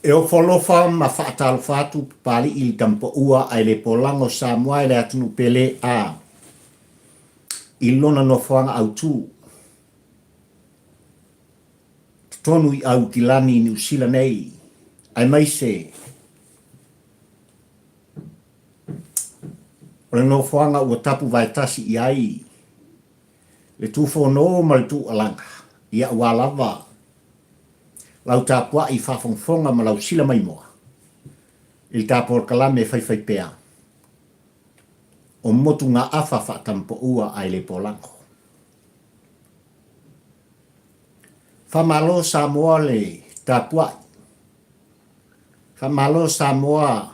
E ofo alofa ma faatalofa atu Papali'i i le Tamapaua ae le polaga o Samoa e le atunuu pele a i lona nofoaga autu totonu i Aukilani i Niu Sila nei aemaise o le nofoaga ua tapu vaetasi i ai le tufono ma le tuualaga ia aua lava lau tapuai faafogafoga ma lau sila maimoa i le ta polokalame faifaipea o motugaafa faatamapaua ae le polago. Faamalo Samoa le tapuai, faamalo Samoa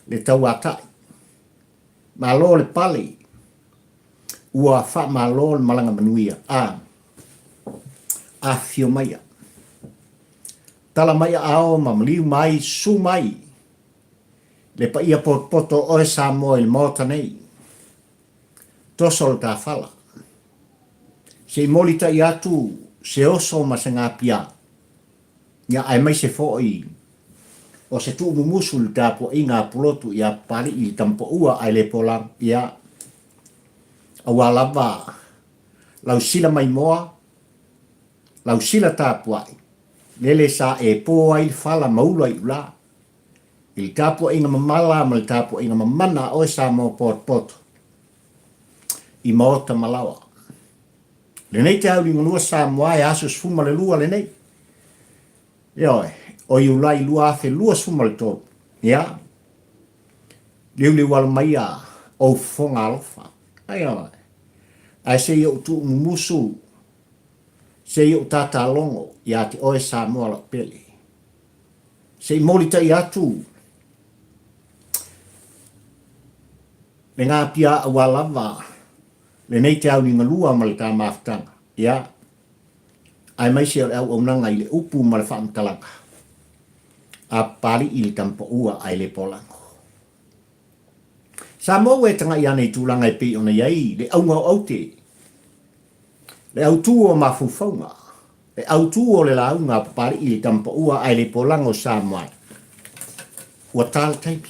le tauatai, malo le pale, ua faamalo le malaga manuia a afifio maia. Tala mai aao ma maliu mai, susu mai le paia potopoto o oe Samoa i le Maota nei. Toso le ta fala. Se i molitai atu se oso ma se gapia, ia aemaise foi o se tuumumusu i le tapuaiga a Pulotu ia Papali'i le Tamapaua ae le Pola, ia, aua lava lau sila maimoa, lau sila tapuai, lele sa e po ai le fala ma ula i ula, i le tapuaiga mamala ma le tapuaiga mamana a oe Samoa potopoto i maota ma laoa. Lenei te auligalua Samoa e aso 12 lenei. Ioe, o Iulai 2023. Ia, liuliu alo mai a ou fofoga alofa. Ioe, ae se i ou tuumumusu, se i ou tatalogo ia te oe Samoa lau pele. Se i molitai atu le gapia aua lava lenei te auligalua ma le ta mafutaga, ia, aemaise o le auaunaga i le upu ma le faamatalaga a Papali'i le Tamapaua ae le Polago. Samoa ua e tagai ane i tulaga e pei ona i ai le auga o aute, le autū o mafaufauga, le autū o le lauga a Papali'i le Tamapaua ae le Polago o Samoa, ua ta le taimi.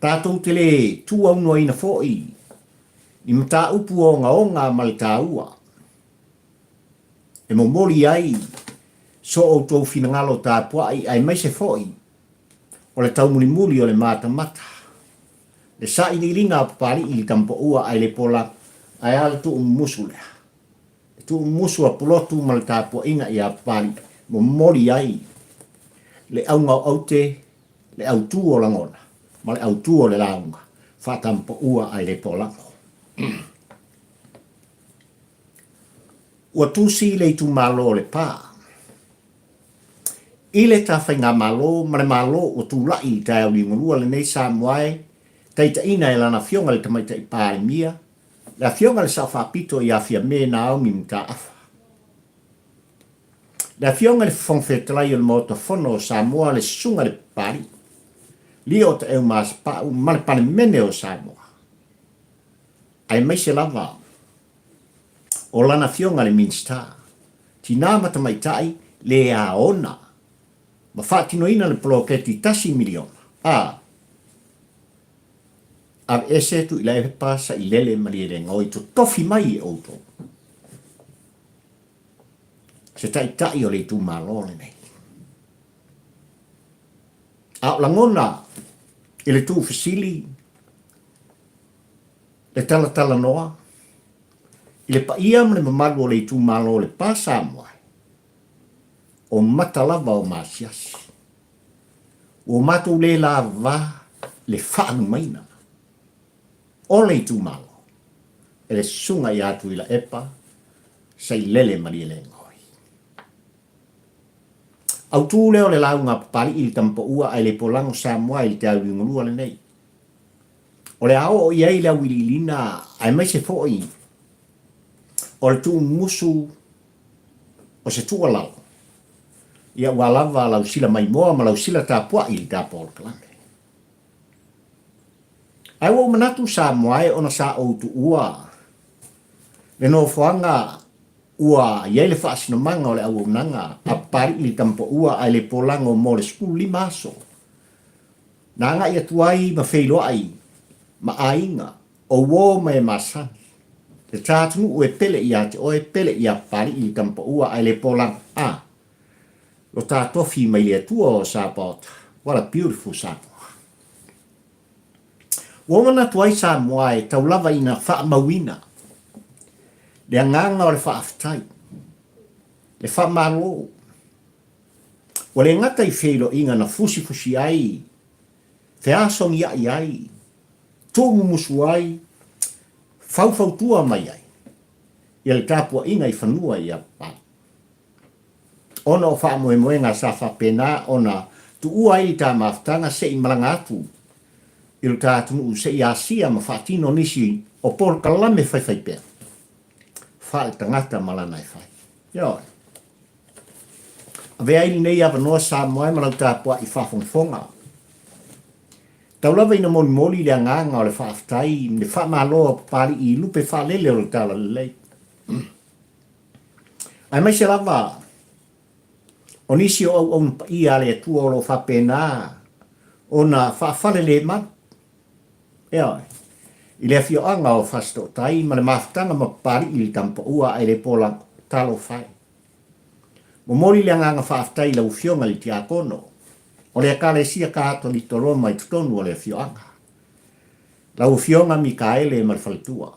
Tatou te le tuuaunoaina foi i mataupu ogaoga ma le taua e momoli ai so outou finagalo tapuai aemaise foi o le taumulimuli o le matamata, le sailiiliga a Papali'i i Tamapaua ae le pola, ae a le tuumumusu lea? Le tuumumusu a Pulotu ma le tapuaiga ia Papali'i momoli ai le auga o aute, le autū o lagona ma le autū o le lauga faatamapaua ae le polago. Ua tusi le itumalo o Lepa i le ta faigamalo ma le Malo ua tulai i taeao liugalua lenei Samoa e taitaiina e lana Afioga i le Tamaitai Palemia, le Afioga i le Sao Faapito ia Fiame Naomi Mataafa. Le Afioga i le Fofoga Fetalai o le Maota Fono o Samoa le Susuga i le Papalii, Lio Taeu Masepau ma le Palemene o Samoa, aemaise lava o lana Afioga i le Minisita, Tinā ma Tamaitai le aona ma faatinoina le poloketi tasi miliona, a aveese Tuilaepa Sailele Malielegaoi totofi mai e outou se taitai o le itumalo lenei. A o lagona i le tuufesili, le talatalanoa i le paia ma le mamalu o le itumalo o Lepa Samoa, o mata lava o maasiasi. Ua matou le lava le faalumaina o le itumalo e le Susuga ia Tuilaepa Sailele Malielegaoi. Autu lea o le lauga a Papali'i i le Tamapaua ae le polago Samoa i le te auliugalua lenei. O le a oo i ai le auiliiliina aemaise foi o le tuumumusu o se tuualalo, ia ua lava lau sila maimoa ma lau sila tapuai i le ta polokalame. Ae ua ou manatu Samoa e ona sa ou tuua le nofoaga ua i ai le faasinomaga o le auaunaga a. Papalii le Tamapaua ae le polago mo le 15 aso. Na agai atu ai ma feiloai ma aiga o uo ma e masani. Le ta atunuu e pele ia te oe, pele ia Papalii le Tamapaua ae le polago. A lo ta tofi mai le Atua o Sapaota. What a beautiful Samoa. Ua manatu ai Samoa e tau lava ina faamauina le agaga o le faafetai, le faamalo. Ua le gata i feiloaiga na fusifusi ai, feasogiai ai, tuumumusu ai, faufautua mai ai ia le tapuaiga i fanua i Apapali. Ona o faamoemoega sa faapena ona tuua ai le ta mafutaga se i malaga atu i lo ta atunuu se i asia ma faatino nisi o polokalame faifaipea faaletagata ma lana e fai. Ioe. Avea ai lenei avanoa Samoa e ma lau tapuai faafogafoga. Tau lava ina molimoli le agaga o le faafetai ma le faamalo a Papalii i lupe faalele o le Talalelei. Aemaise lava o nisi o auauna paia a le Atua o lo o faapena ona faafalelemalu, ioe, i le afioaga o Fasitootai ma le mafutaga ma Papalii i le Tamapaua ae le pola talofa e. Momoli le agaga faafetai i lau Afioga i le Tiakono o le Ekalesia Katoliko Roma i totonu o le afioaga, lau Afioga Mikaele ma le faletua.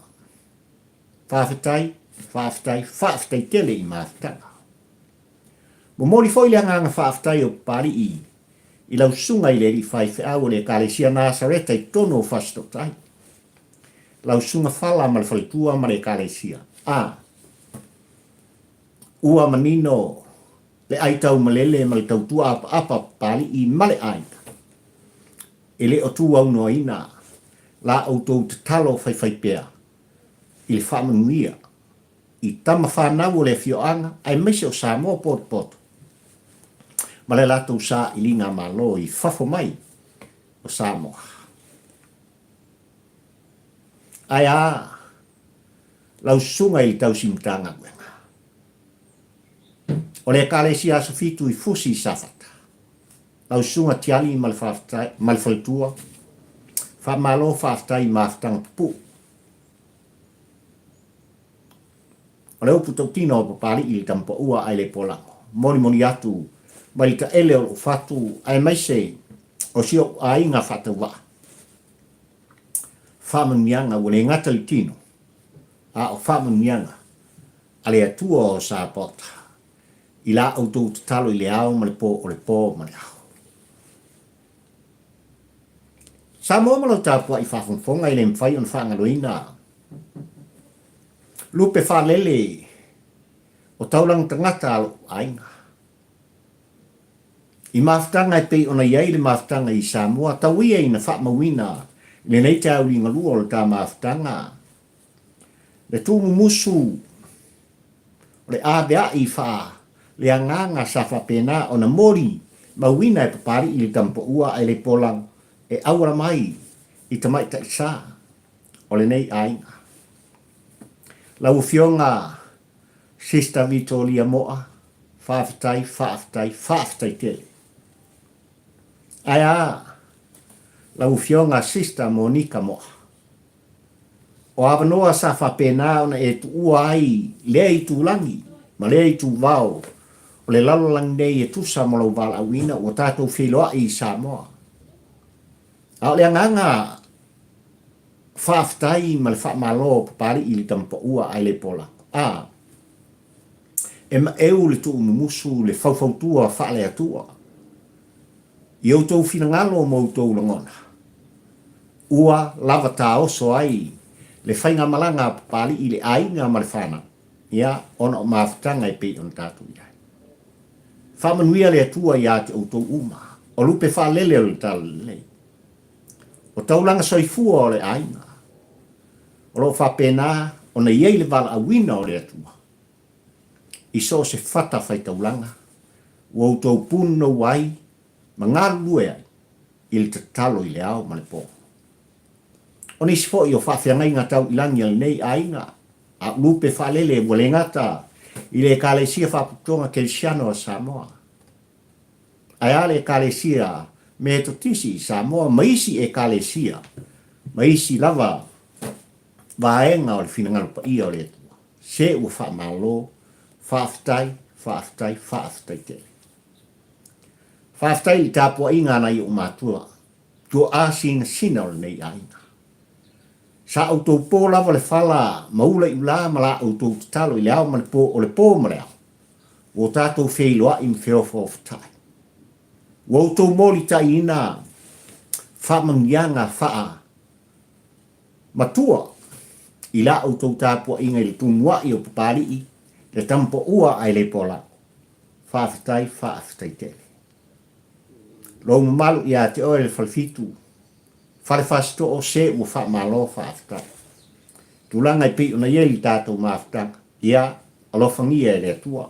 Faafetai, faafetai, faafetai tele i mafutaga. Momoli foi le agaga faafetai o Papalii i lau susuga i le alii faifeau o le Ekalesia Nasareta i totonu o Fasitootai, lau susuga Fala ma le faletua ma le Ekalesia. A Ua manino le ai taumalele ma le tautua apaapa a Papalii ma le aiga. E le o tuaunoaina la outou tatalo faifaipea i le faamanuia i tama fanau o le afioaga aemaise o Samoa potopoto ma le latou sailiga malo i fafo mai o Samoa. Ae a lau susuga i le tausi Matagaluega o le Ekalesia Aso Fitu i Fusi i Safata, lau susuga Tiali ma le faafetai ma le faletua, faamalo faafetai i mafutaga pupuu. O le upu tautino a Papalii i le tamapaua ae le polago. Molimoli atu mai le taele o lou fatu aemaise o si ou aiga faatauvaa. Faamanuiaga ua le gata i le tino, a o faamanuiaga a le Atua o Sapaota i la outou tatalo i le ao ma le po o le po ma le ao. Samoa ma lau tapuai faafogafoga e le mafai ona faagaloina lupe faalele o taulaga tagata a lou aiga. I mafutaga e pei ona i ai le mafutaga i Samoa, tau ia ina faamauina i lenei taeauligalua o le ta mafutaga le tuumumusu o le avea'i faaleagaga sa faapena ona moli mauina e Papalii le Tamapaua ae le pola e auala mai i tamaitai sa o lenei aiga. Lau Afioga Sister Vitolia Mo'a, faafetai, faafetai, faafetai tele. Ae a lau Afioga Sister Monica Mo'a? O avanoa sa faapena ona e tuua ai lea itulagi ma lea ituvao o le lalolagi nei e tusa mo lou valaauina ua tatou feiloai i Samoa. A o le agaga faafetai ma le faamalo o Papalii i le tamapaua ae le polago. A e maeu le tuumumusu le faufautua faale-Atua i outou finagalo ma outou lagona, ua lava taoso ai le faigamalaga a Papalii i le aiga ma le fanau, ia, ona o mafutaga e pei ona tatou i ai. Faamanuia le Atua ia te outou uma, o lupe faalele o le Talalelei, o taulaga soifua o le aiga, o lo o faapena ona i ai le valaauina o le Atua i so o se fata faitaulaga ua outou punonou ai ma galulue ai i le tatalo i le ao ma le po. O nisi foi o faafeagaiga tau i lagi a lenei aiga, a ulupe faalele ua le gata i le Ekalesia Faaputoga Kerisiano a Samoa. Ae a le Ekalesia Metotisi i Samoa ma isi Ekalesia ma isi lava vaega o le finagalo paia o le Atua. Se ua faamalo, faafetai, faafetai, faafetai tele. Faafetai i le tapuaiga a nai ou matua, tuaa sinasina o lenei aiga. Sa outou po lava le fala ma ula i ula ma la outou tatalo i le ao ma le po, o le po ma le ao. Ua tatou feiloai ma feofaofata'i. Ua outou molitaiina faamanuiaga faa matua i la outou tapuaiga i le tumua'i o Papali'i, le Tamapoua ae le Polau. Faafetai, faafetai tele. Lou mamalu ia te oe le Falefitu, Fale Fasitoo se ua faamalo faafetai. Tulaga e pei ona i ai le tatou mafutaga, ia alofagia e le Atua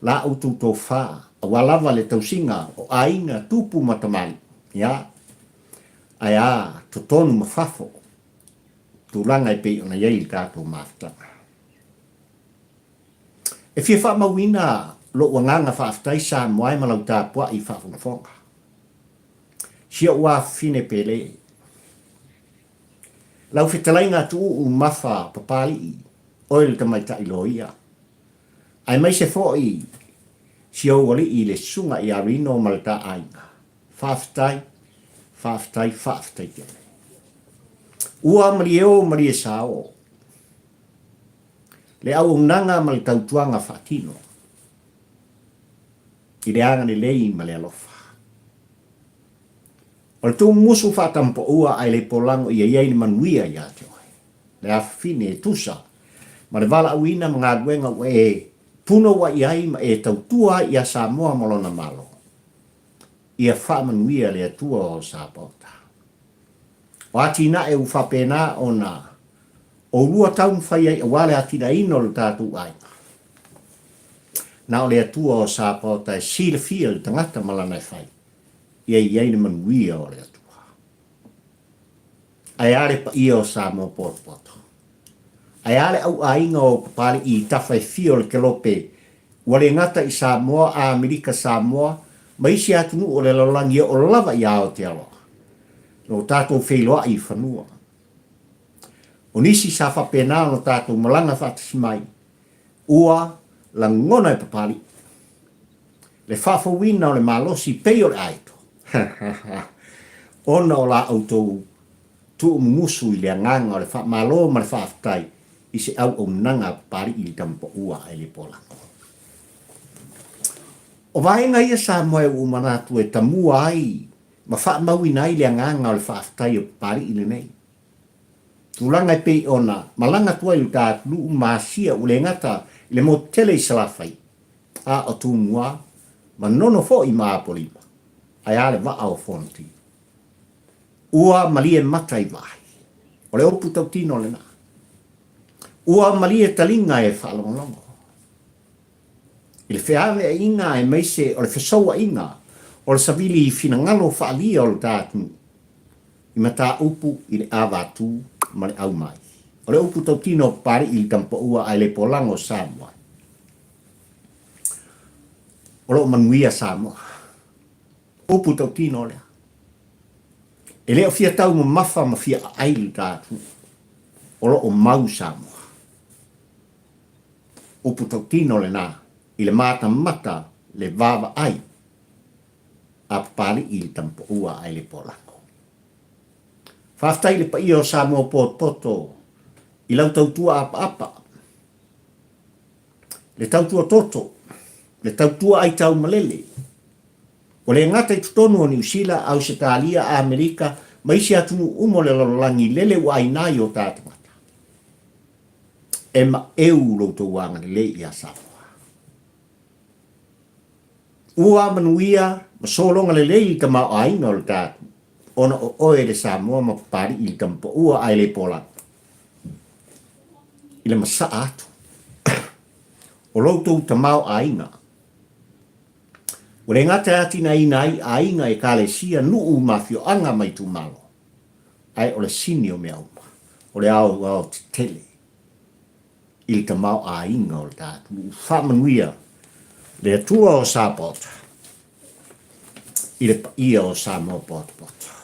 la outou tofa aua lava le tausiga o aiga, tupu ma tamalii, ia ae a totonu ma fafo, tulaga e pei ona i ai le tatou mafutaga. E fia faamauina lou agaga faafetai Samoa e ma lau tapuai i faafogafoga. Si ou afafine pele. Lau fetalaiga Tuuu Mafa Papalii, oe le tamaitai loia. Aemaise foi si ou alii le Susuga ia Rino ma le ta aiga. Faafetai, faafetai, faafetai tele. Ua malie o malie sao. Le auaunaga ma le tautuaga faatino i le agalelei ma le alofa. O le tuumusu faatampaua ae le polago ia i ai le manuia ia te oe, le afafine e tusa ma le valaauina ma galuega ua e punouai ai ma e tautua ai ia Samoa ma lona Malo. Ia faamanuia le Atua o Sapaota. O atinae ua faapena ona oulua taumafai ai aua le atinaeina o lo tatou aiga. Na o le Atua o Sapaota e silafia le tagata ma lana e fai, ia i ai le manuia o le Atua. Ae a le paia o Samoa potopoto? Ae a le auaiga o Papali'i i tafa e fia o le kelope ua le gata i Samoa, Amerika Samoa ma isi atunuu o le lalolagi e oo lava i Aotearoa? Lo tatou feiloai i fanua. O nisi sa faapena ona tatou malaga faatasi mai, ua lagona e Papali'i le faafouina o le malosi pei o le aito, ona o la outou tuumumusu i le agaga o le faamalo ma le faafetai i se auaunaga a Papali'i i le tamapaua ae le polako. O vaega ia Samoa e ua ou manatu e tamua ai ma faamauina ai le agaga o le faafetai o Papali'i lenei. Tulaga e pei ona malaga atu ai lo ta atunuu ma Asia ua le gata i le motu tele i Salafai, a o Tumua, Manono foi ma Apolima, ae a le vaa o Fonoti. Ua malie mata i vaai. O le upu tautino lena. Ua malie taliga e faalogologo. I le feaveaiga aemaise o le fesouaiga o le savili i finagalo faaalia o lo ta atunuu i mataupu i le avatū ma le aumai. O le upu tautino o Papali'i i le Tamapaua ae le polago o Samoa. O lo o manuia Samoa. Upu tautino lea. E le o fia taumamafa ma fia aai lo ta atunuu. O lo o mau Samoa. Upu tautino lena i le matamata le vaavaai a Papali'i i le Tamapaua ae le Polako. Faafetai i le paia o Samoa potopoto i lau tautua apaapa, le tautua toto, le tautua aitau malele. Ua le gata i totonu o Niu Sila, Ausetalia, Amerika ma isi atunuu uma o le lalolagi lele ua aina i o ta tagata. E maeu lo outou agalelei ia Samoa. Ua manuia ma sologa lelei le tamaoaiga o le ta atunuu, ona o oe le Samoa ma Papali'i le Tamapaua ae le Polagi i le masaa atu o lo outou tamaoaiga. Ua le gata e atinaeina ai aiga, ekalesia, nuu ma afioaga ma itumalo, ae o le sini o mea uma, o le aoaotetele i le tamaoaiga o le ta atunuu. Faamanuia le Atua o Sapaota. i le paia o Samoa potopoto.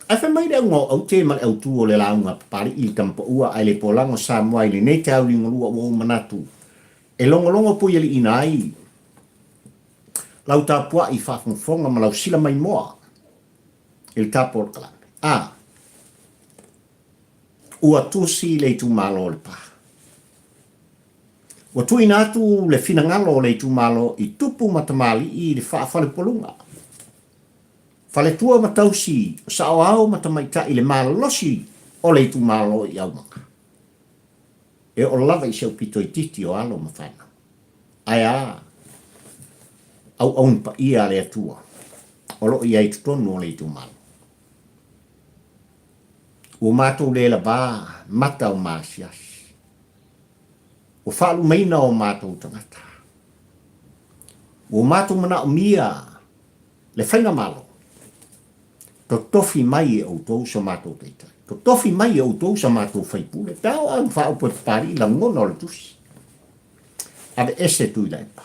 Ae fai mai le auga o aute ma le autū o le lauga a Papali'i i le Tamapaua ae le polago Samoa i lenei taeao ligolua ua ou manatu e logologo puialiiina ai lau tapua'i faafogafoga ma lau sila maimoa i le tapu o le kalame. A Ua tusi le itumalo o Lepa. Ua tuuina atu le finagalo o le itumalo i tupu ma tamalii i le faafaleupoluga. Faletua ma tausi, o saoao ma tamaitai le malosi o le itumalo i Aumaga. E oo lava i si au pito itiiti o alo ma fanau. Ae a? Auauna paia a le Atua o lo o i ai i totonu o le itumalo. Ua matou le lavā mata o maasiasi. Ua faalumaina o matou tagata. Ua matou manaomia le Faigamalo, totofi mai e outou so matou taitai, totofi mai e outou sa matou faipule, pe a oo ina faaupu e Papalii lagona o le tusi, aveese Tuilaepa.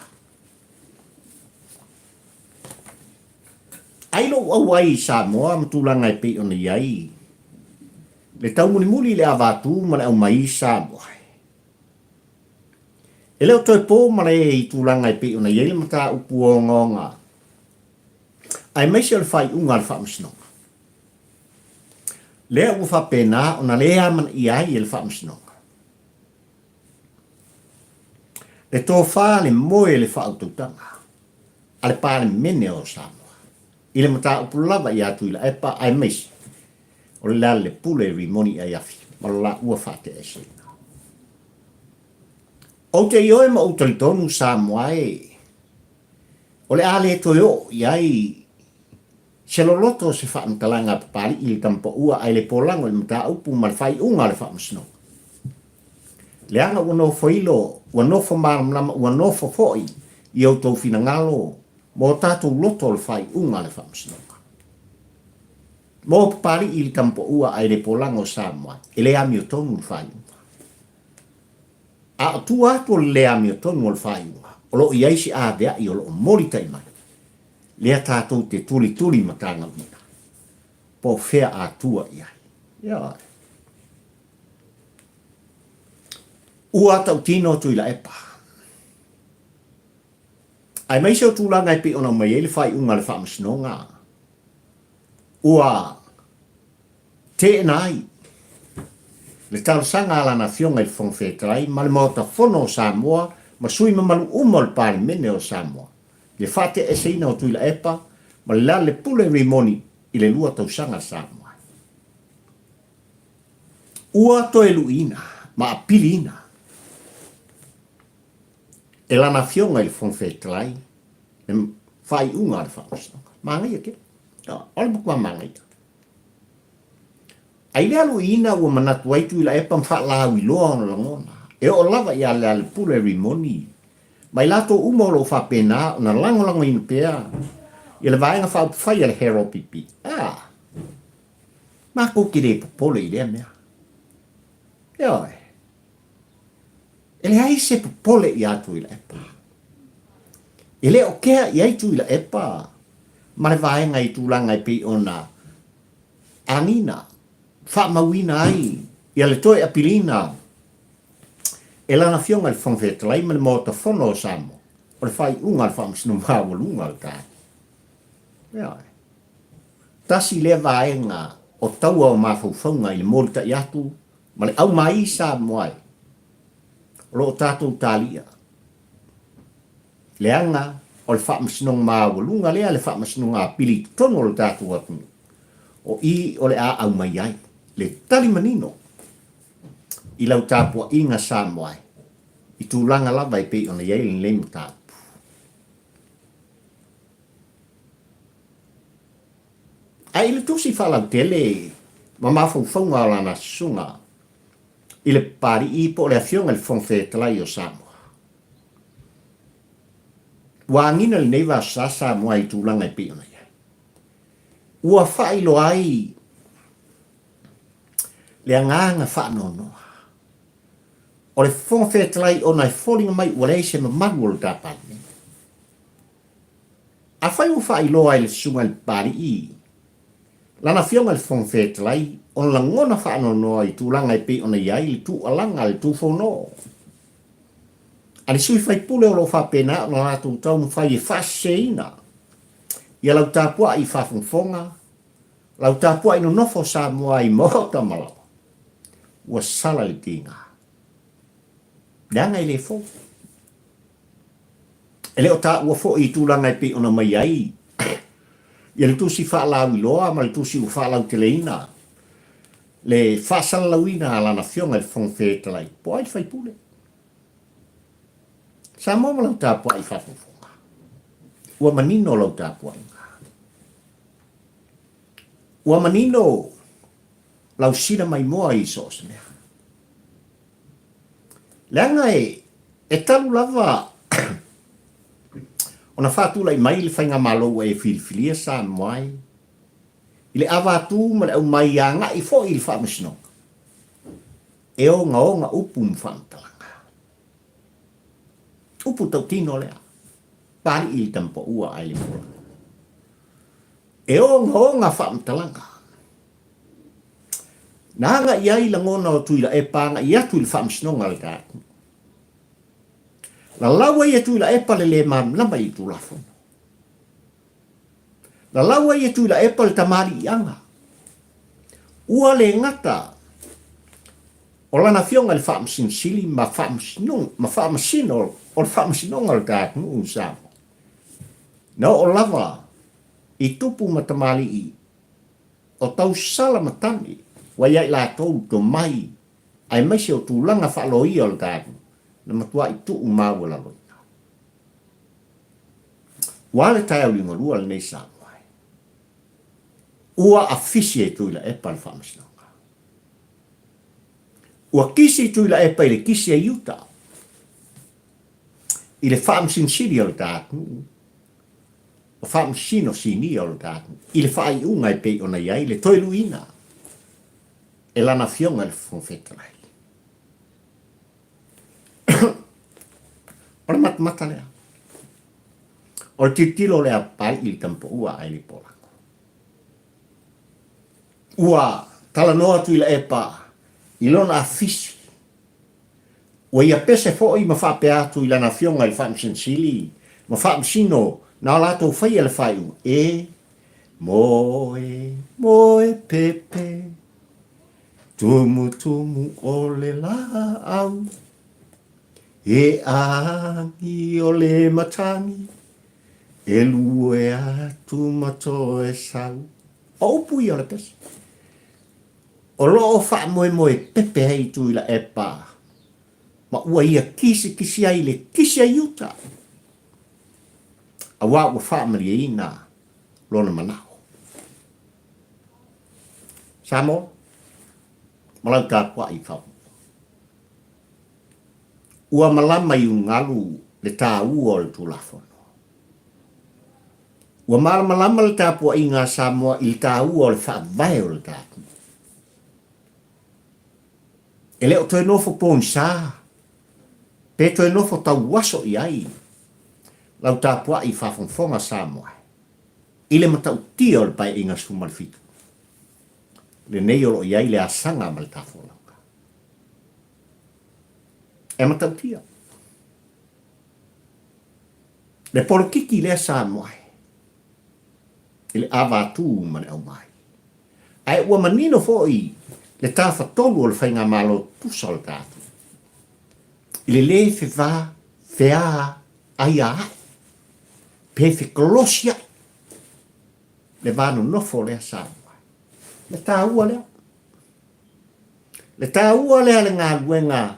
Ai lou auai i Samoa ma tulaga e pei ona i ai le taumulimuli i le avatu ma le aumai i Samoa. E le o toe po malae i tulaga e pei ona i ai le mataupu ogaoga aemaise o le faaiuga a le Faamasinoga. Lea ua faapena ona le amanaia ai e le Faamasinoga le tofa le moe le faautautaga a le Palemene o Samoa i le mataupu lava ia Tuilaepa aemaise o le Lealailepule Rimoni Aiafi ma lo laua faateaeseina. Ou te ioe ma ou talitonu Samoa e, o le a le toe oo i ai se loloto o se faamatalaga a Papali'i i le Tamapaua ae le polago i le mataupu ma le faaiuga a le Faamasinoga. Leaga ua nofoilo, ua nofo malamalama, ua nofo foi i outou finagalo ma o tatou loto le faaiuga a le Faamasinoga. Mo Papali'i i le Tamapaua ae le polago o Samoa, e le amiotonu le faaiuga. A o tua atu o le le amiotonu o le faaiuga, o lo o i ai se aveai o lo o molitai mai, lea tatou te tulituli matagauina, po o fea a tua i ai. Ioe. Ua tautino Tuilaepa. Aemaise o tulaga e pei ona aumai ai le faaiuga a le Faamasinoga, ua teena ai le talosaga a Lana Afioga i le Fofoga Fetalai ma le Maota Fono o Samoa ma sui mamalu uma o le Palemene o Samoa i le faateaeseina o Tuilaepa ma le Lealailepule Rimoni i le lua tausaga Samoa. Ua toe luiina ma apiliina e Lana Afioga i le Fofoga Fetalai le faaiuga a le Faamasinoga. Manaia tele. O le matua manaia. A i lea luiina ua manatu ai Tuilaepa ma faalauiloa ona lagona, e oo lava ia Lealailepule Rimoni ma i latou uma o lo o faapena ona lagolagoina pea ia le Vaega Faaupufai a le HRPP. A! Matou te le popole i lea mea. Ioe. E leai se popole iā Tuilaepa. E le o kea i ai Tuilaepa ma le vaega i tulaga e pei ona agiga, faamauina ai ia le toe apiliina e lana Afioga i le Fofoga Fetalai ma le Maota Fono o Samoa o le faaiuga a le Faamasinoga Maualuga o le Taeao. Ioe. Tasi lea vaega o taua o mafaufauga i le molitai atu ma le aumai Samoa e o lo o tatou talia leaga o le faamasinoga maualuga lea, le faamasinoga apili i totonu o le tatou atunuu, o i o le a aumai ai le tali manino i lau tapuaiga Samoa e i tulaga lava e pei ona i ai lenei mataupu. Ae i le tusi faalautele ma mafaufauga o lana susuga i le Papali'i po o le Afioga i le Fofoga Fetalai o Samoa, ua agiga lenei vasa Samoa i tulaga e pei ona i ai. Ua faailoa ai le agaga faanoanoa o le Fofoga Fetalai ona e foliga mai ua leai se mamalu o le ta Palemene. Afai ua faailoa e le Susuga i le Papalii lana Afioga i le Fofoga Fetalai ona lagona faanoanoa i tulaga e pei ona i ai le tuualaga a le Tufono a le sui faipule o lo o faapena ona latou taumafai e faaseseina ia lau tapuai faafogafoga, lau tapuai nonofo Samoa i maota ma laoa, ua sala le tiga. Leaga e le fou. E le o taua foi i tulaga e pei ona mai ai ia le tusi faalauiloa ma le tusi ua faalauteleina le faasalalauina a Lana Afioga i le Fofoga Fetalai, po o ai le faipule. Samoa ma lau tapuai faafofoga, ua manino lau tapuaiga. Ua manino lau sila maimoa i so o se mea. Leaga e talu lava ona faatulai mai le faigamalo ua e filifilia Samoa ai, i le avatu ma le aumai agai foi i le faamasinoga, e ogaoga upu ma faamatalaga. Upu tautino lea, Palii i le tamapaua ae le fola. E ogaoga faamatalaga. Na agai ai lagona o Tuilaepa agai atu i le faamasinoga a le tatou. Lalau ai e Tuilaepa le le malamalama i le Tulafono. Lalau ai e Tuilaepa le tamaliiaga. Ua le gata o lana afioga i le Faamasino Sili ma ma Faamasino o le Faamasinoga o le ta atunuu i Samoa. Na oo lava i tupu ma tamalii o tausala ma tane ua ia i latou tomai aemaise o tulaga faaloia o le ta atunuu na matuai tuu maualaloina. Ua le taeao liugalua lenei Samoa e. Ua afisi e Tuilaepa le faamasinoga. Ua kisi Tuilaepa i le kisi a Iuta i le faamasinosili o le ta atunuu, o faamasino sinia o le ta atunuu i le faaiuga e pei ona i ai le toe luiina e lana Afioga i le Fofoga Fetalai. O le matamata lea. O le tilotilo lea a Papalii i le tamapaua a Elepolago. Ua talanoa Tuilaepa i lona afisi. Ua ia pese foi ma faapea atu i lana afioga i le Faamasino Sili ma Faamasino na o latou faia le faaiuga, E moe, moe pepe, Tumutumu o le laau, e agi o le matagi, e lue atu ma toe sau. O upu ia o le pese. O lo o faamoemoe pepe ai Tuilaepa ma ua ia kisikisi ai le kisi a Iuta, auā ua faamalieina lona manao. Samoa, ma lau tapuai i fafo. Ua malama i ulugalu le taua o le Tulafono. Ua malamalama le tapuaiga a Samoa i le taua o le faavae o le ta atunuu. E le o toe nofo pogisa pe toe nofo tauaso i ai lau tapuai faafogafoga Samoa i le matautia o le Paeaiga 17, lenei o lo o i ai le asaga ma le tafolauga. E matautia le polokiki lea Samoa i le avatū ma le aumai. Ae ua manino foi le tafatolu o le faigamalo tutusa o le tatou i le lē feva feā aiaai pe fekolosiai le va nonofo lea Samoa. Le taua lea. Le taua lea le galuega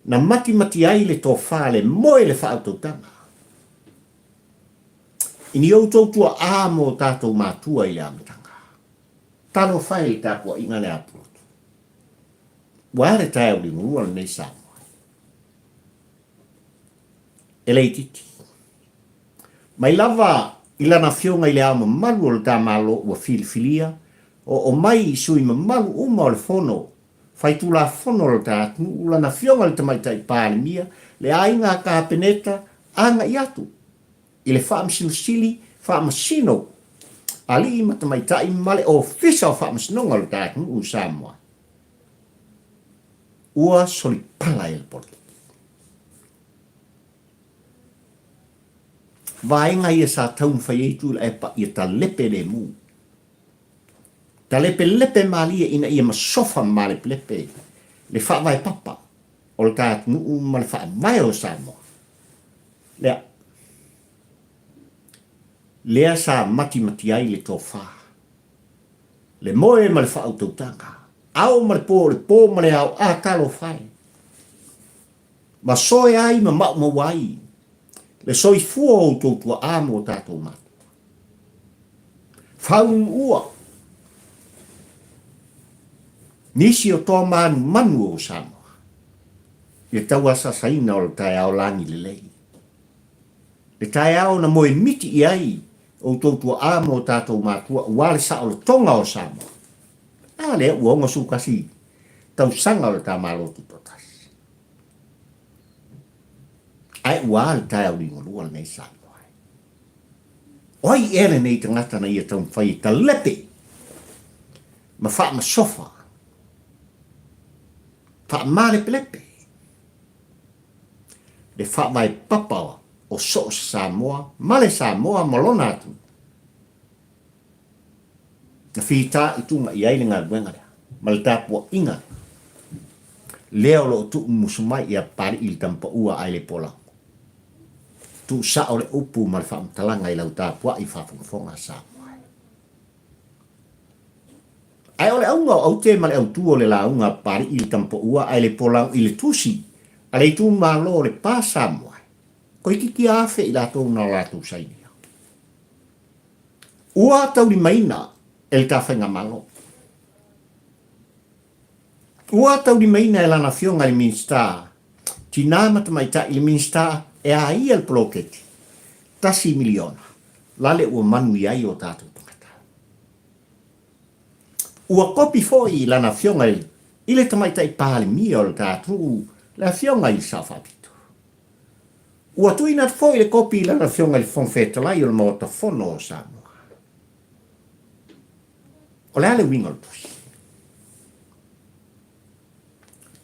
na matimati ai le tofa le moe le faautautaga. I ni outou tua'a mo tatou matua i le amataga. Talofa e i le tapuaiga lea a Pulotu. Ua a le taeao liugalua lenei Samoa. E le itiiti. Mai lava i Lana Afioga i le Ao Mamalu o le ta Malo ua filifilia, oo mai i sui mamalu uma o le Fono Faitulafono o le ta atunuu, Lana Afioga i le Tamaitai Palemia, le Aiga Kapeneta, agai atu i le Faamasino Sili, Faamasino, Alii ma Tamaitai ma le Ofisa o Faamasinoga o le ta atunuu o Samoa, ua solipala ai le poloketi. Vaega ia sa taumafai ai Tuilaepa ia talepe lemu. Talepelepe malie ina ia masofa ma malepelepe le faavae papa o le ta atunuu ma le faavae o Samoa. Lea. Lea sa matimati ai le tofa, le moe ma le faautautaga, ao ma le po, le po ma le ao, a talofa e. Masoe ai ma maumau ai le soifua o outou tuaa ma o tatou matua. Faunuua nisi o toa manumanu o Samoa i le tauasaasaina o le taeao lagi lelei, le taeao na moe miti i ai outou tuaa ma o tatou matua aua le saolotoga o Samoa. A lea ua 61 tausaga o le ta Malo Tutoatasi. Ae ua a le taeao liugalua lenei Samoa e. O ai ea lenei tagata na ia taumafai e talepe ma faamasofa, faamalepelepe le faavae papa o so o se Samoa ma le Samoa ma lona atunuu? Na fitaituga i ai le galuega lea ma le tapuaiga lea o lo o tuumumusu mai ia Papali'i i le Tamapaua ae le Polago. Tuusao le upu ma le faamatalaga i lau tapuai faafogafoga a Samoa e. Ae o le auga o aute ma le autu o le lauga a Papali'i i le Tamapaua ae le Polago i le tusi a le itumalo o Lepa Samoa e, toeitiiti afe i latou na o latou sainia. Ua taulimaina e le ta Faigamalo. Ua taulimaina e lana Afioga i le Minisita Tinā ma Tamaitai, le Minisita e a ia le poloketi $1 miliona, lale ua manuia ai o tatou tagata. Ua kopi foi i lana Afioga i le Tamaitai Palemia o le ta atunuu, le Afioga i le Sao Faapito. Ua tuuina atu foi le kopi i lana Afioga i le Fofoga Fetalai o le Maota Fono o Samoa. O le a le uiga o le tusi?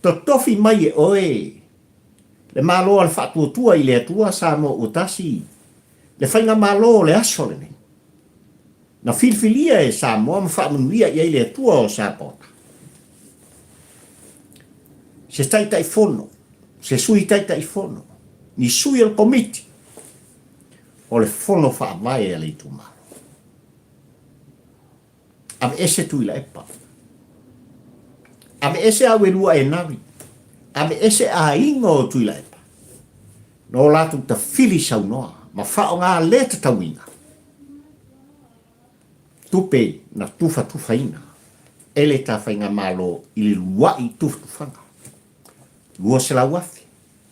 Totofi mai e oe le Malo a le Faatuatua i le Atua Samoa ua tasi le Faigamalo o le aso lenei. Na filifilia e Samoa ma faamanuia i ai le Atua o Sapaota. Se Taitaifono, se Sui Taitaifono, ni sui o le Komiti o le Fono Faavae a le Itumalo. Aveese Tuilaepa. Aveese Auelua Enari. Aveese aiga o Tuilaepa. No latou tafili saunoa ma faaaoga le tatauina tupe na tufatufaina e le ta faigamalo i le lua'i tufatufaga 200,000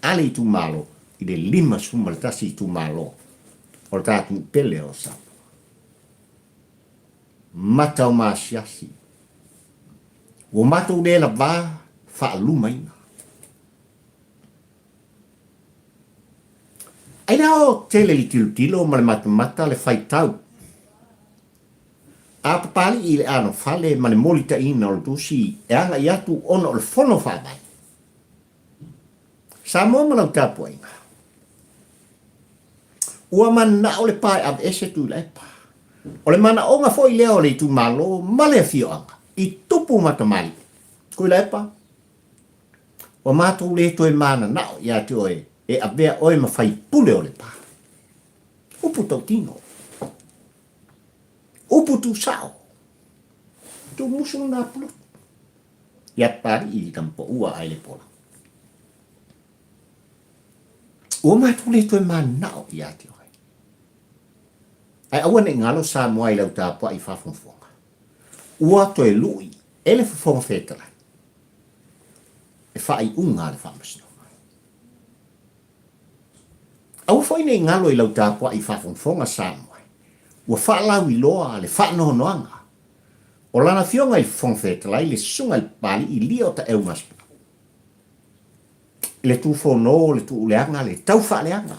a le itumalo i le 51 itumalo o le ta atunuu pele o Samoa. Mata o maasiasi, ua matou le lavā faalumaina. Ai le ao tele le tilotilo ma le matamata le faitau a Papali'i i le anofale ma le molitaina o le tusi e agai atu ona o le fono faavae. Samoa ma lau tapuaiga. Ua mananao le pa e aveese Tuilaepa. O le manaoga foi lea o le itumalo ma le afioaga i tupu ma tamalii. Tuilaepa, Ua matou le toe mananao ia te oe e avea oe ma faipule o Lepa. Upu tautino. Upu tuusao. Tuumusu lona pulotu. Ia Papali'i i Tamapaua ae le pola. Ua matou le toe mananao ia te oe. Ae aua ne i galo Samoa i lau tapuai faafogafoga. Ua toe lui e le Fofoga Fetalai le faaiuga a le Faamasinoga. Aua foi ne i galo i lau tapuai faafogafoga Samoa, ua faalauiloa le faanoanoaga o lana Afioga i le Fofoga Fetalai le Susuga i le Papali'i Lio Taeu Masepau i le tufono, le tuuleaga, le taufaaleaga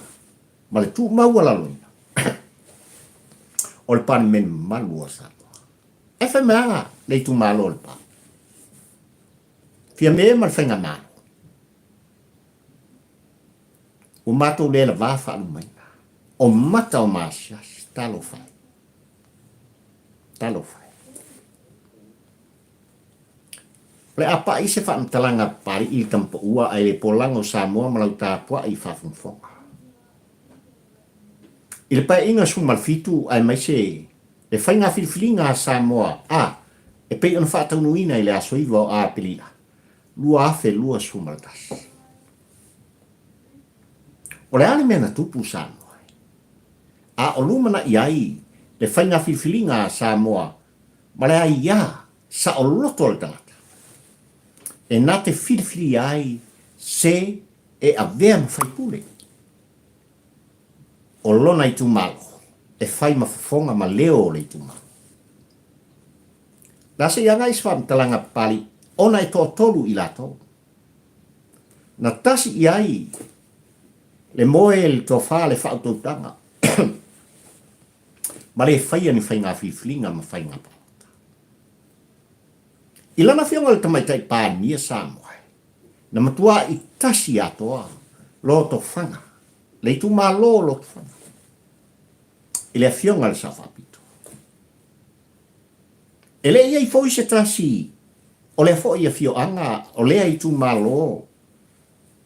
ma le tuumaualaloina. o le Palemene mamalu o Samoa. Ae fai mai a le itumalo o Lepa. Fiame ma le Faigamalo. Ua matou le lava faalumaina. O mata o maasiasi. Talofa e. Talofa e. O le a pai se faamatalaga a Papalii i le Tamapaua ae le polaga o Samoa ma lau tapuai faafogafoga. I le Paeaiga 17 aemaise le faiga filifiliga a Samoa a e pei ona faataunuuina i le aso 9 o Aperila 2021. O le a le mea na tupu Samoa a o lumanai ai le faiga filifiliga a Samoa ma le aiā saoloto a le tagata e na te filifilia ai se e avea ma faipule o lona itumalo e fai ma fofoga ma leo o le itumalo. La se i agai se faamatalaga papali ona e toatolu i latou. Na tasi i ai le moe le tofa le faautautaga ma le faia ni faiga filifiliga ma faiga palota. I lana afioga i le Tamaitai Palemia Samoa, na matua'i tasi atoa Lotofaga, le itumalo o Lotofaga, i le afioga i le Sao Faapito. E le i i ai foi se tasi o lea foi afioaga o lea itumalo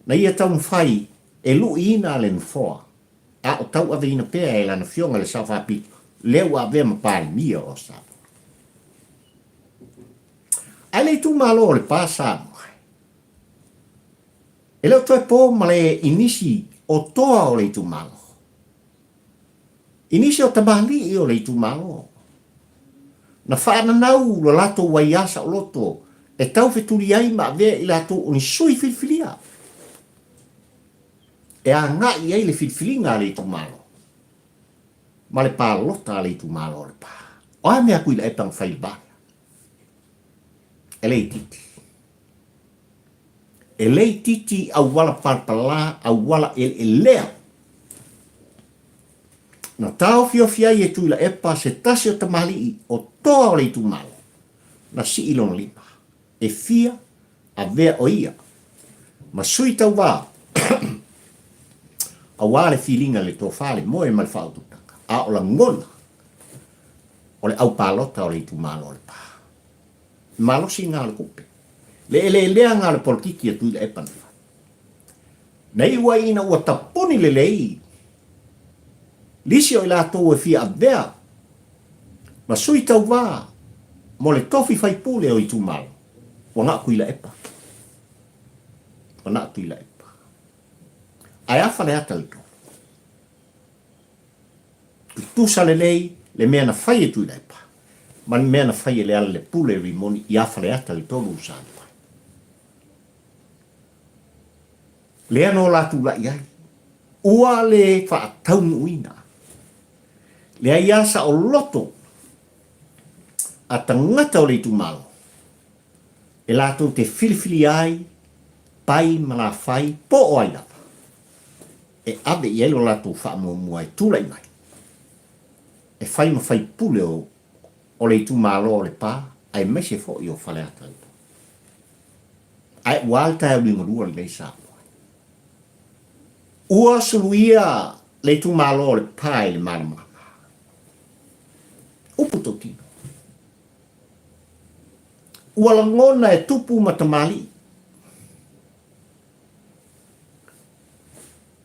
na ia taumafai e lu'iina le nofoa a o tauaveina pea e lana afioga i le Sao Faapito lea ua avea ma Palemia o Samoa. Ae le itumalo o Lepa Samoa, e le o toe po ma le i nisi o toa o le itumalo, i nisi o tamalii o le itumalo, na faananau lo latou aiā saoloto e taufetuli ai ma avea i latou o ni sui filifilia e agai i ai le filifiliga a le itumalo ma le palota a le itumalo o Lepa. O a mea Tuilaepa na fai i le va lea? E le itiiti. E le itiiti auala palapala, auala eleelea. Na taofiofi ai e Tuilaepa se tasi o tamalii o toa o le itumalo, na sii lona lima e fia avea o ia ma sui tauva aua le filiga i le tofa, le moe ma le faautautaga, a o lagona o le au palota o le itumalo o Lepa. E malosi gā o le tupe. Le eleelea gā o le polokiki a Tuilaepa na fai. Na iu ai ina ua tapuni lelei lisi o i latou e fia avea ma sui tauva mo le tofi faipule o itumalo, ua na o Tuilaepa. Ua na o Tuilaepa. Ae a Faleata le tolu? Tutusa lelei le mea na fai e Tuilaepa ma le mea na fai e Lealailepule Rimoni iā Faleata le tolu o Samoa. Lea nō la tula'i ai, ua le faataunuuina le aiā saoloto a tagata o le itumalo e latou te filifilia ai pai ma lafai po o ai lava e ave i ai lo latou faamuamua e tulai mai e fai ma faipule o o le itumalo o Lepa aemaise foi o Faleata i Tolu. Ae ua a le taeao liugalua lenei Samoa? Ua suluia le itumalo o Lepa i le malamalama. Upu tautino. Ua lagona e tupu ma tamalii.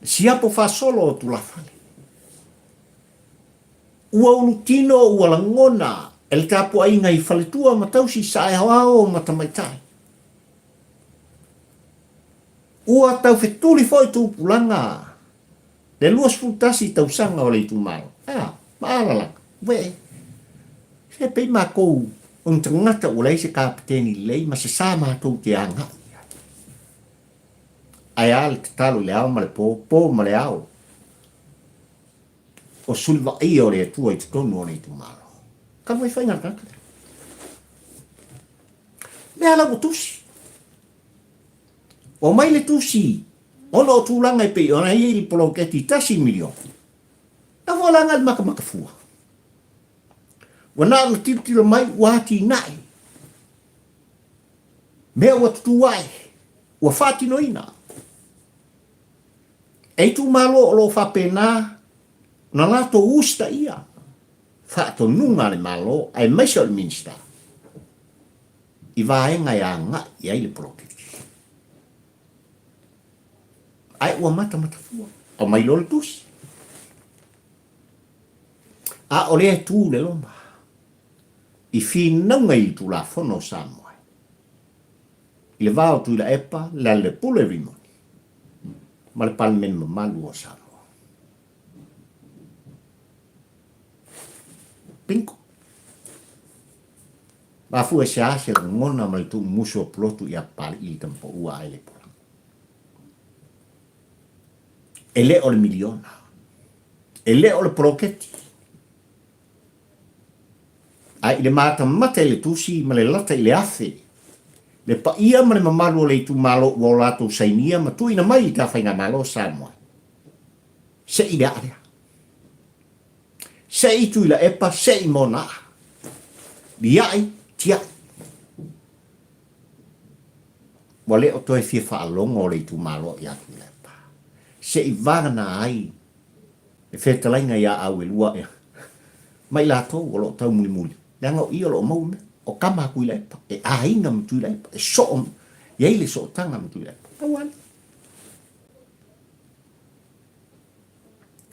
Le siapo faasolo o tulafale. Ua ulutino ua lagona e le tapuaiga i faletua ma tausi saeaoao ma tamaitai. Ua taufetuli foi tupulaga le 21 tausaga o le itumalo. A, maalalaga, wee, se pei makou o ni tagata ua leai se kapeteni lelei ma se sa matou te agai i ai. Ae a le tatalo i le ao ma le po, po ma le ao, o suli vaaia o le Atua i totonu o le itumalo. Talu ai faiga a le tagata lea. Lea la ua tusi. Ua mai le tusi ona o tulaga e pei ona i ai le poloketi $1 miliona. Na foi la agai le matamata fua. Ua na ona tilotilo mai ua atinae. Mea ua tutū ae, ua faatinoina. E itumalo o lo o faapena ona latou usitaia faatonuga a le Malo aemaise o le Minisita i vaega e agai i ai le poloketi. Ae ua matamatafua, aumai loa le tusi. A o lea e tu le loma i finauga i le Tulafono o Samoa i le va o Tuilaepa, Lealailepule Rimoni ma le Palemene mamalu o Samoa. Bingo! Mafua i se a se lagona ma le tuumusu o Pulotu ia Papali'i i Tamapoua ae le pola. E le o le miliona. E le o le poloketi. Ae i le matamata i le tusi ma le lata i le afe, le paia ma le mamalu o le itumalo ua o latou sainia ma tuuina mai i ta Faigamalo o Samoa, se i le aa lea. Se i Tuilaepa, se i Mona'a. Lia'i, tia'i. Ua le o toe fia faalogo le itumalo ia Tuilaepa. Se i vagana ai le fetalaiga ia Auelua ea ma i latou o lo o taumulimuli, leaga o i o lo o maua mea, o tama a Tuilaepa, e aiga ma Tuilaepa, e soo, i ai le sootaga ma Tuilaepa. Pau lava lea.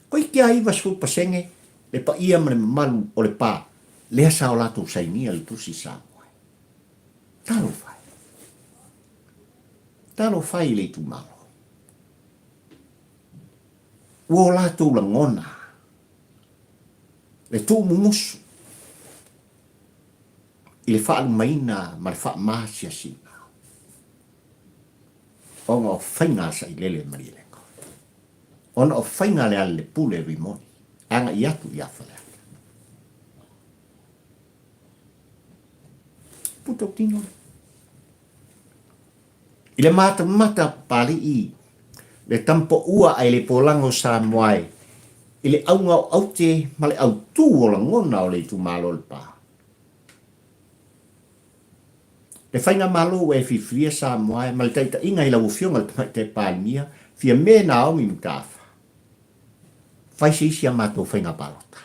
Toeitiiti lava 90% le paia ma le mamalu o Lepa lea sa o latou sainia le tusi Samoa. Talofa e. Talofa e i le itumalo. Ua o latou lagona le tuumumusu i le faalumaina ma le faamasiasina ona o faiga a Sailele ma Malielegaoi, ona o faiga a Lealailepule Rimoni agai atu ia Faleata. Puta o tino lea. I le matamata Papali'i, le tampoua ae le polaga o Samoa e i le auga o aute ma le autū o lagona o le itumalo o Lepa. Le faigamalo ua e filifilia Samoa e ma le taitaiga i lau Afioga i le Tamaitai Palemia, Fiame Naomi Mataafa, fai se isi a matou faiga palota.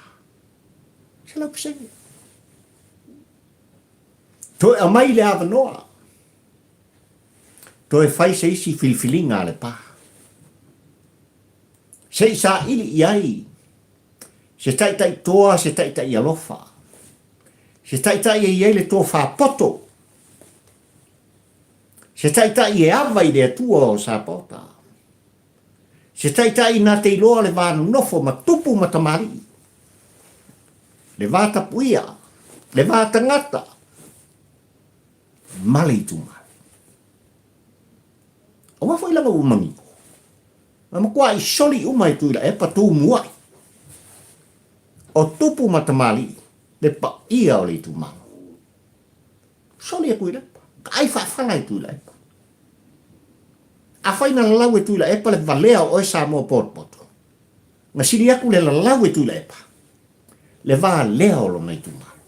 100%. Toe aumai le avanoa. Toe fai se isi filifiliga a Lepa. Se i saili i ai se taitai toa, se taitai alofa, se taitai e i ai le tofa poto, se taitai e ava i le Atua o Sapaota, se taitai na te iloa le va nonofo ma tupu ma tamalii, le va tapuia, le va tagata, ma le itumalo. Aua foi lava ua manino. Na matuai soli uma e Tuilaepa tumuai o tupu ma tamalii le paia o le itumalo. Soli e Tuilaepa, taai faafala e Tuilaepa. Afai na lalau e Tuilaepa le valea o oe Samoa potopoto, na sili atu le lalau e Tuilaepa le valea o lona itumalo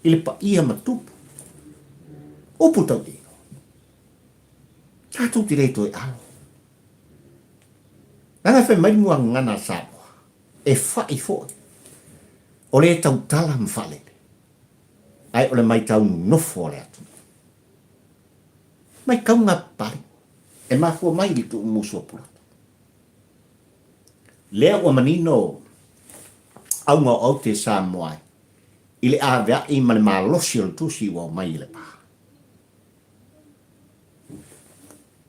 i le paia ma tupu. Upu tautino. Tatou te le toe alo. Leaga e fai mai le muagagana a Samoa, e fai foi, o le tautala ma faalele, ae o le maitau nonofo a le atunuu. Maitauga pale, e mafua mai i le tuumusu o Pulotu. Lea ua manino auga o aute Samoa i le aveai ma le malosi o le tusi ua omai i Lepa.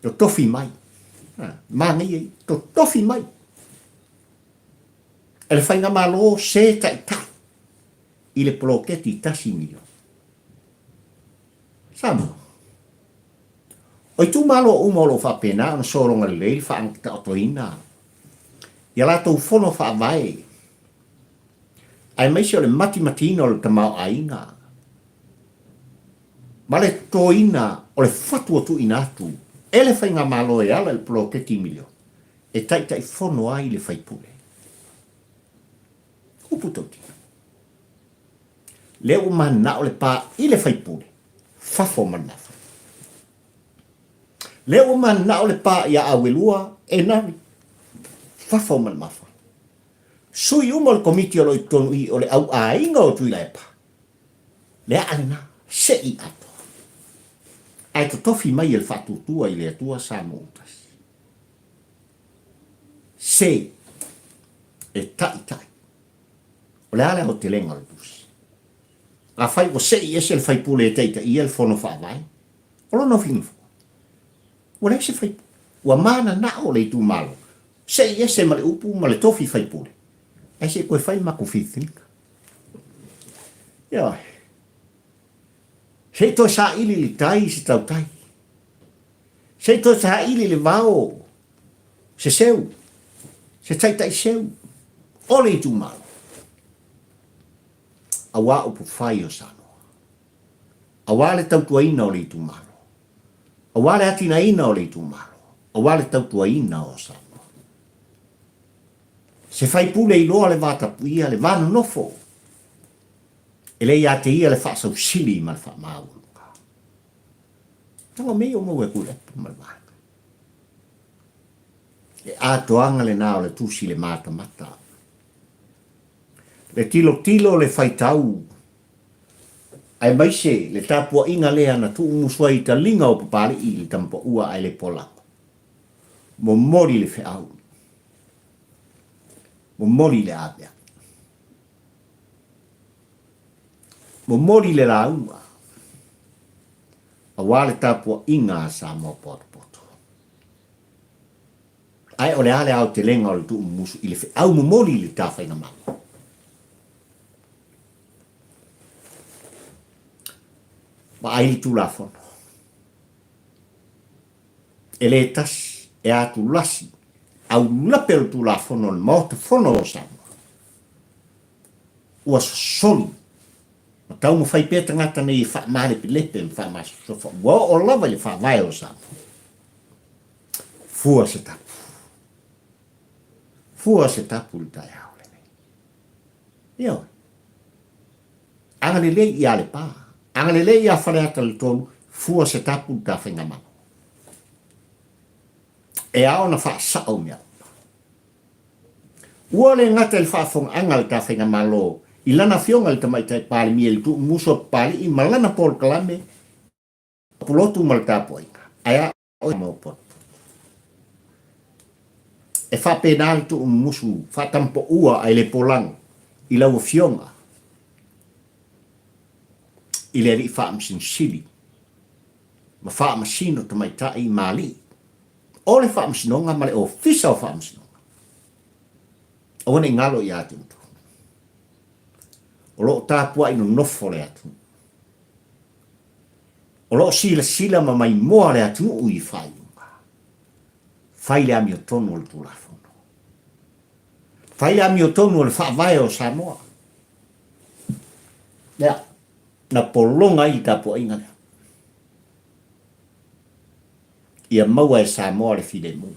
Totofi mai. Manaia ia. Totofi mai. E le Faigamalo se taitai i le poloketi $1 miliona. Samoa. O itumalo uma o lo o faapena ona sologa lelei le faataotoina i a latou fono faavae aemaise o le matimatiina o le tamaoaiga ma le totoina o le fatu ua tuuina atu e le Faigamalo e ala i le poloketi miliona e taitaifono ai le faipule. Upu tautino. Lea ua mananao le pa i le faipule, fafo ma le mafa. Lea ua mananao le pa ia Auelua e Nari, fafo ma le mafa. Sui uma o le komiti o lo o i totonu i o le au aiga o Tuilaepa, le aa lena, se i atoa. Ae totofi mai e le faatuatua i le Atua Samoa ua tasi. Se e taitai. O le a le aotelega o le tusi? Afai ua sei ese le faipule e taitaia le fono faavae, o lona ufiga foi, ua leai se faipule. Ua mananao le itumalo, sei ese ma le upu ma le tofi faipule, ae se i toe fai le matou filifiliga. Ioe. Se i toe saili i le tai se tautai. Se i toe saili i le vao se seu, se taitai seu o le itumalo. Aua upu fai o Samoa. Aua le tautuaina o le itumalo. Aua le atinaeina o le itumalo. Aua le tautuaina o Samoa. Se faipule iloa le va tapuia, le va nonofo, e le ia te ia le faasausili ma le faamaualuga. Tago mea ia ua maua e Tuilaepa ma le vaega. Le atoaga lena o le tusi le matamata. Le tilotilo le faitau aemaise le tapuaiga lea na tuumusu ai i taliga o Papalii i le Tamapaua ae le Polago. Momoli le feau. Momoli le aveave. Momoli le lauga aua le tapuaiga a Samoa potopoto. Ae o le a le aotelega o le tuumumusu i le feau momoli i le tafaigamalo? Vaai le Tulafono. E le tasi e atulasi aulape o le Tulafono o le Maota Fono o Samoa. Ua sosoli ma taumafai pea tagata nei e faamalepelepe ma faamasosofa ua oo lava i le faavae o Samoa. Fua se tapu. Fua se tapu i le taeao lenei. Ioe. Agalelei ia Lepa, agalelei ia Faleata le 3, fua se tapu i le ta faigamalo. E ao ona faasao mea uma. Ua le gata i le faafofogaaga a le ta faigamalo i lana afioga i le Tamaitai Palemia i le tuumusu a Papalii ma lana polokalame pulotu ma le tapuaiga, ae a oe maopoopo. E faapena le tuumumusu faatampoua ae le polago i lau Afioga i le Alii Faamasino Sili ma Faamasino Tamaitai ma Alii o le Faamasinoga ma le Ofisa o Faamasinoga. Aua ne i galo ia te outou. O lo o tapuai nonofo le atunuu. O lo o silasila ma maimoa le atunuu i faaiuga. Fai le amiotonu o le Tulafono. Fai le amiotonu o le Faavae o Samoa. Lea, na pologa ai le tapuaiga lea. Ia maua e Samoa le filemu.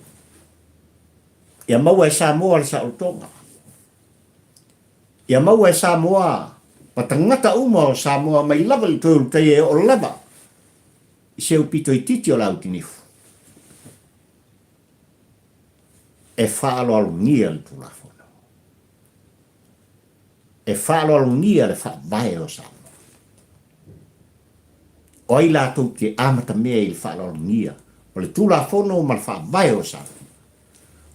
Ia maua e Samoa le saolotoga. Ia maua e Samoa ma tagata uma o Samoa mai lava i le toe Ulutaia e oo lava i se upito itiiti o le autinifu e faaaloalogia le Tulafono, e faaaloalogia le Faavae o Samoa. O ai latou te amatamea i le faaaloalogia o le Tulafono ma le Faavae o Samoa?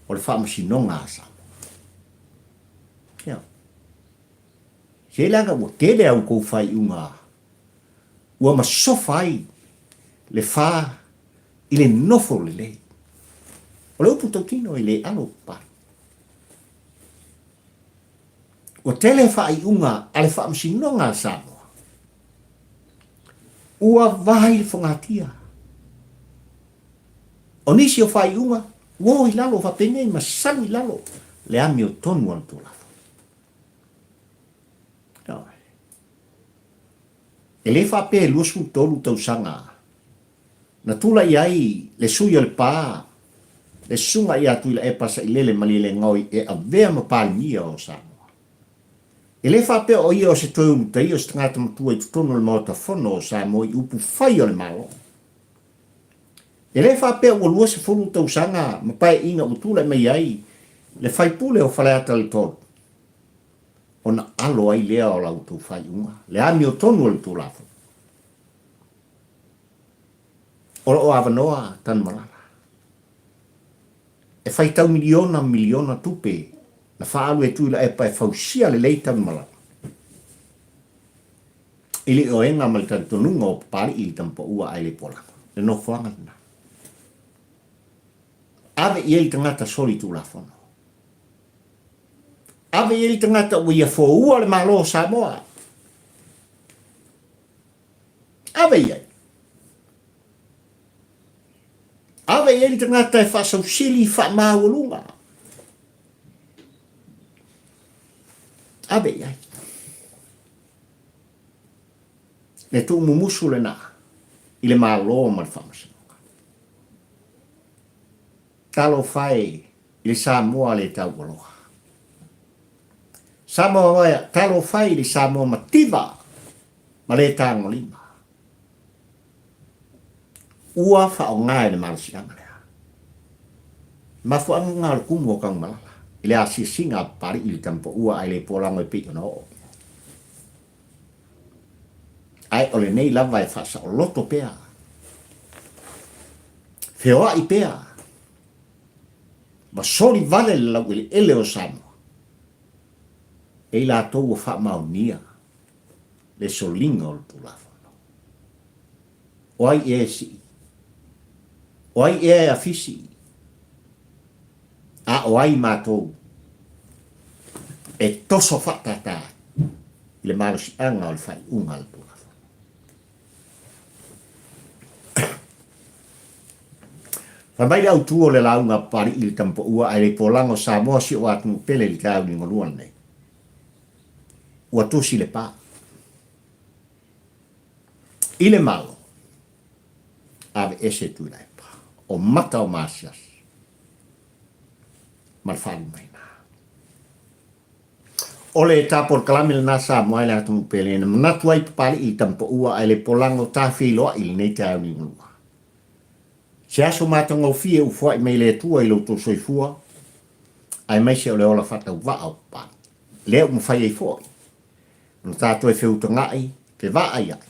O le Faamasinoga a Samoa. Ia. Se leaga ua tele a outou faaiuga ua masofa ai le fa i le nofo lelei. O le upu tautino e le alo papale. Ua tele faaiuga a le Faamasinoga a Samoa ua vai le fogatia. O nisi o faaiuga ua o i lalo faapenei ma salu i lalo le amiotonu a le Tulafono. E le faapea e 23 tausaga na tulai ai le sui o Lepa, le Susuga ia Tuilaepa Sailele Malielegaoi e avea ma Palemia o Samoa. E le faapea o ia o se toe ulutaia o se tagata matua i totonu o le Maota Fono o Samoa i upu fai o le Malo. E le faapea ua 20 tausaga ma paeaiga ua tulai mai ai le faipule o Faleata le 3 ona alo ai lea o la outou faaiuga, le amiotonu o le Tulafono. O lo o avanoa Tanumalala e faitau miliona ma miliona tupe na faaalu e Tuilaepa e fausia lelei Tanumalala i le ioega ma le talitonuga o Papalii i le Tamapaua ae le Poalaga. Le nofoaga lena. Ave i ai le tagata soli tulafono. Ave i ai le tagata ua ia foua le Malo o Samoa. Ave i ai. Ave i ai le tagata e faasausili faamaualuga. Ave i ai. Le tuumumusu lena i le Malo ma le Faamasinoga. Talofa e i le Samoa le taualoa. Samoa talofa e i le Samoa mativa ma le tagolima. Ua faaaoga e le malosiaga lea. Mafuaaga lena o le kumu o Tanumalala i le asiasiga a Papalii i le Tamapaua ae le polago e pei ona oo i ai. Ae o lenei lava e faasaoloto pea, feoai pea, ma soli vale le laueleele o Samoa e i latou ua faamaonia le soliga o le Tulafono. O ai ea e sii? O ai ea e afisi? A o ai matou e toso faatata i le malosiaga o le faaiuga a le Tulafono? Fai mai le autu o le lauga a Papalii i le Tamapaua ae le polaga o Samoa si o atunuu pele i le taeao liugalua lenei. Ua tusi le pa i le Malo, aveese Tuilaepa, o mata o maasiasi ma le faalumaina. O le tapolokalame lena Samoa e le atunuu pele na manatu ai Papalii i Tamapaua ae le polago tafeiloai i lenei taeao liugalua. Se aso matagofie ufoai mai le Atua i lo outou soifua aemaise o le ola faatauvaa o Papalii. Lea ua mafai ai foi ona tatou e feutagaʻi, fevaaiaʻi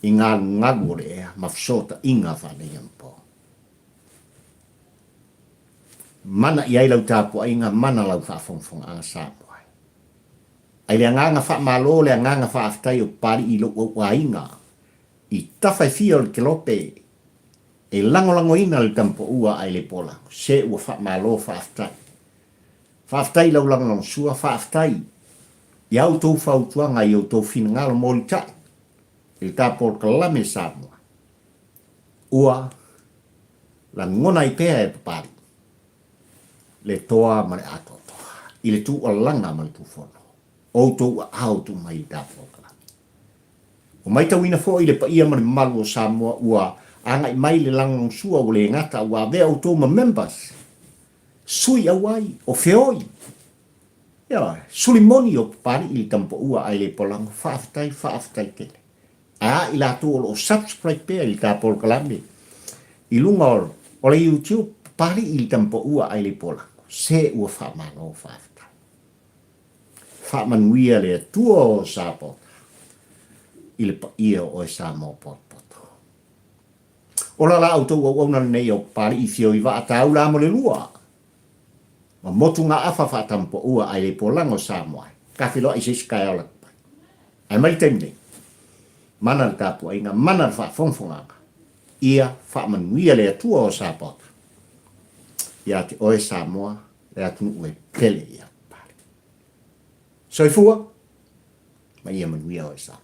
i galugalu o le ea ma fesootaiga faaneionapo. Mana i ai lau tapuaiga, mana lau faafogafogaaga Samoa. Ai le agaga faamalo, le agaga faafetai o Papalii i lou auaiga i tafa e fia o le kelope e lagolagoina le Tamapaua ae le polago. Se ua faamalo faafetai. Faafetai i lau lagolagosua, faafetai i a outou fautuaga i outou finagalo molitai i le ta polokalame Samoa. Ua lagona ai pea e Papalii le toa ma le atoatoa i le tuualaga ma le tufono o outou aao tuu mai i le ta polokalame. Ua maitauina foi le paia ma le mamalu o Samoa ua agai mai le lagolagosua ua le gata ua avea outou ma members Sui auai, o feoi. Ioe, suli moni o Papalii i le Tamapaua ae le polago, faafetai, faafetai tele. Ae a i latou o lo o subscribe pea i le ta polokalame i luga o le YouTube, Papalii i le Tamapaua ae le polago, se ua faamalo, faafetai. Faamanuia le Atua o Sapota i le paia o oe Samoa potopoto. Ola la outou auauna lenei o Papalii Fio i vaa taula mo le lua ma motugaafa faatamupoua ae le polaga o Samoa e tafiloai se isi taeao lata mai. Ae mai le taimi nei, mana le tapuaiga, mana le faafogafogaaga, ia faamanuia le Atua o Sapaota ia te oe Samoa le atunuu e pele ia Papalii. Soifua ma ia manuia oe Samoa.